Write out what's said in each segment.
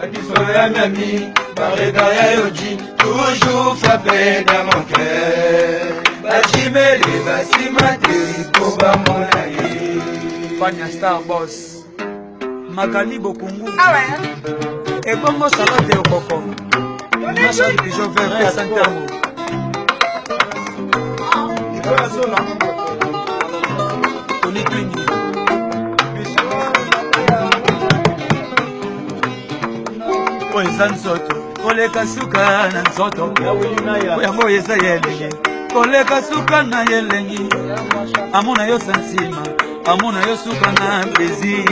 Babiso ya Miami, barega ya Yoji, toujours frappé dans mon cœur. Bajimele basima te po bamona ye. Fania Star Boss, Magali Bokungu, ah ouais. Ebongo Charlotte Okoko, Machal Bijo Vert pesa ntango. Nicolas Zola. Tony Twingi. Oyo eza nzoto koleka suka na nzoto yango eza ya elengi koleka suka na elengi amona yo santima amona yo suka na plaisir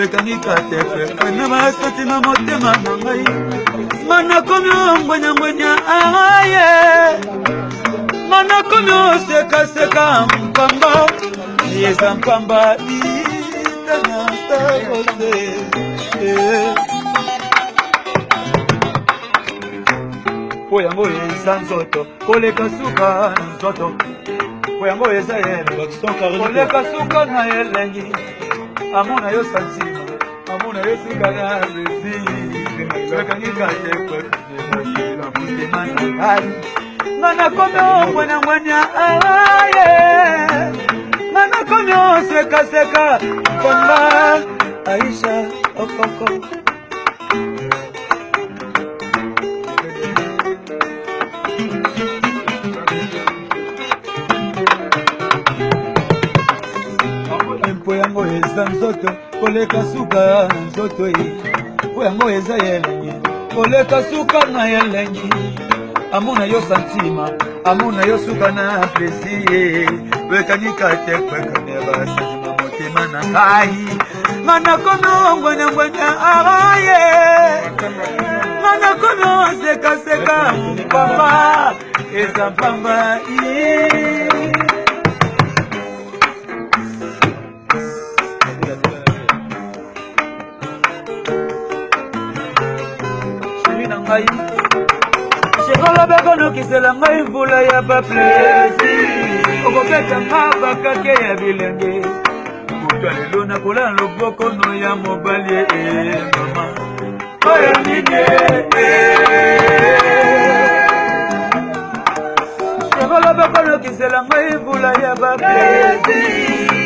ekangi katefe na basantima motema na ngai nga nakomi ngwenyangwenya aye nga nakomi osekaseka mpamba eza mpamba po yango eza nzoto koleka suka na nzoto po yango eza koleka suka na elengi amona yo santima amona yo suka na plaisir ekangi kate motema na ngai nga nakomi ongwanyangwanya aye nga nakomi osekaseka pamba aisha okoko mpo yango eza nzoto koleka suka na nzoto ye mpo yango eza elengi koleka suka na elengi amona yo santima amona yo suka na plaisir wekanika te kwekane basantima motema na ngai nga nakomi ongwanyangwanya aye nga nakomi osekaseka mpamba eza mpamba Chéri na ngai Chéri nokisela ngai mvula ya baplaisir okobeta nga bakake ya bilenge moto lelo nakolala loboko no ya mobali e eh, mama oyo nini Koloba kolokisela ngai mbula ya baplesi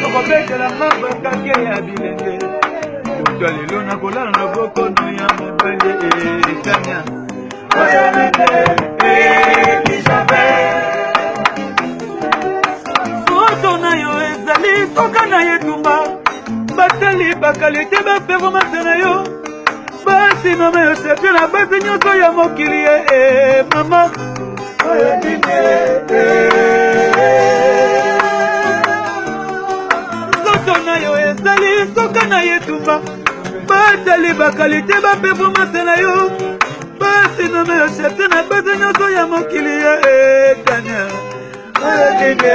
okobetela nga bakake ya bilenge moto ya lelo nakolala na bokono ya mobali etania oyo nene foto na yo ezali soka na etumba batali bakalite baperformance na yo basi mama yosefe na basi nyonso ya mokili ye eh, mama oyo nini eh. nzoto na yo ezali soka na etumba batali bakalite baperformance na yo basi mama yosefe na basi nyonso ya mokili ye eh, tania oyo nini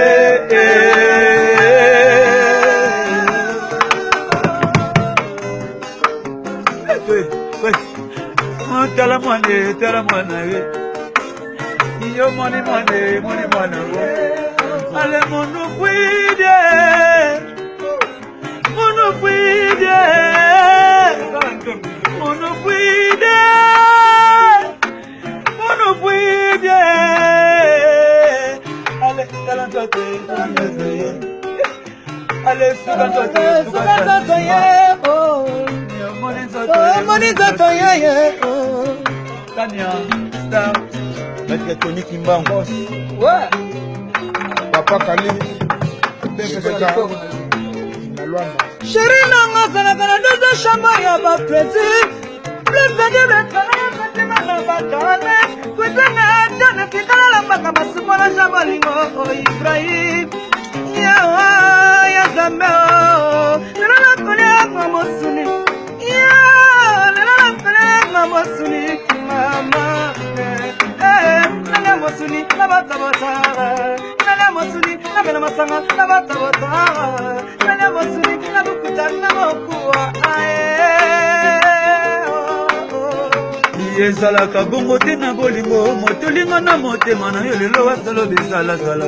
tala mwana tala mwana ye yo moni mwana moni mwana ale munu fwide munu fwide munu fwide munu fwide ale tala nzoto tala nzoto ye ale suka nzoto suka nzoto ye oh. omoni nzoto ye ye oh. Tania Star Maître Tony Kimbangu ouais. Papa Kali na Luanda Chéri nanga azalaka na dozo chambre ya ba plaisir kozanga ata na sika nalambaka masupo na ja bolingo o ibrahim yawa ya nzambe o lelo nakolia mwa mosuni ya lelo nakolia mwa mosuni mama nalia mosuni na batabata nalia mosuni namela masanga na batabata nalia mosuni na bukuta na mokuwa aye ezalaka bongo te na bolingo moto olinga na motema na yo lelo asalo bisalazala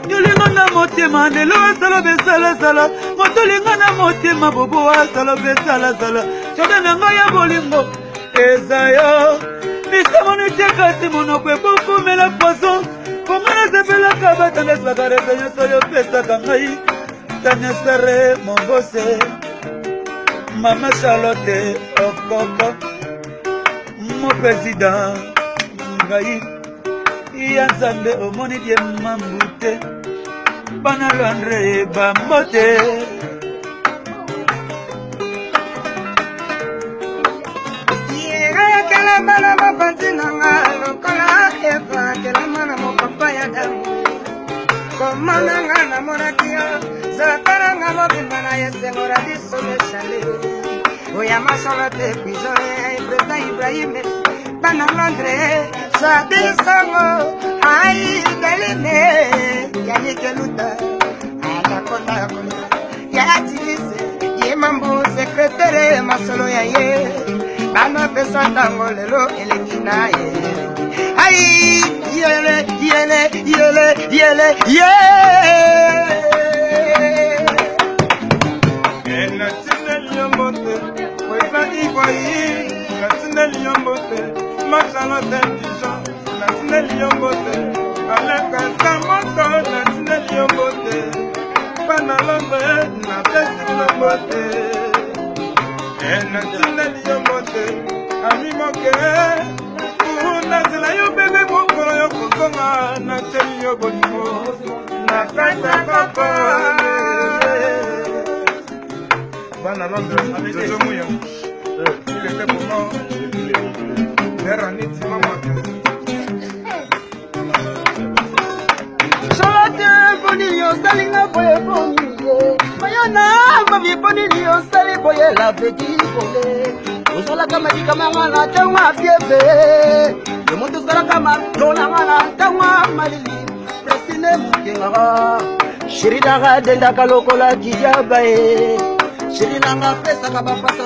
yolinga na motema lelo asalo bisalazala moto olinga na motema bobo asalo bisalazala jardin na ngai ya bolingo. Eza yo misamoni te kasi monoko ekokomela poison konga nasepelaka batandesi bakarese nyonso yo opesaka ngai tanesere mombose mama charlotte okoko mo president ngai ya nzambe omoni bie mambu te bana londre bambote. Kelama na mopanzi na nga lokola Eva kelama na mopapa ya Adamu komona nga namonaki yo zalaka na nga mobimba na esengo na biso meshale oya masolo te pigeon président Ibrahim bana Londres sabisango ai daline yanikeluta anakondakonda yatilise ye mambu sekretere masolo ya ye bana pesa ntango lelo elengi na ye ai yele yele yele yele ye. Natindeli yo mbote oza Ibrahim, natindeli yo mbote Macharlotte Dijon, natindeli yo mbote Aleka Moto, natindeli yo mbote bana Londres, napesi bino mbote. Natindeli yo mbote ami moke nazela yo bebe mokolo yo kozonga, nateli yo bolingo na kati ya koko. Bana Londres, Jojo Muya, il était comment Veraniti mama. Charlotte, ponini osalinga boye? Ponini mayona mami, ponini osali boye? Laveki boye ozalaka madikamanga na ntango ya fièvre, yo moto osalaka matolanga na ntango ya malili. Presine mokengaka chéri nanga adendaka lokola kidiaba ye chéri nanga apesaka bapasa.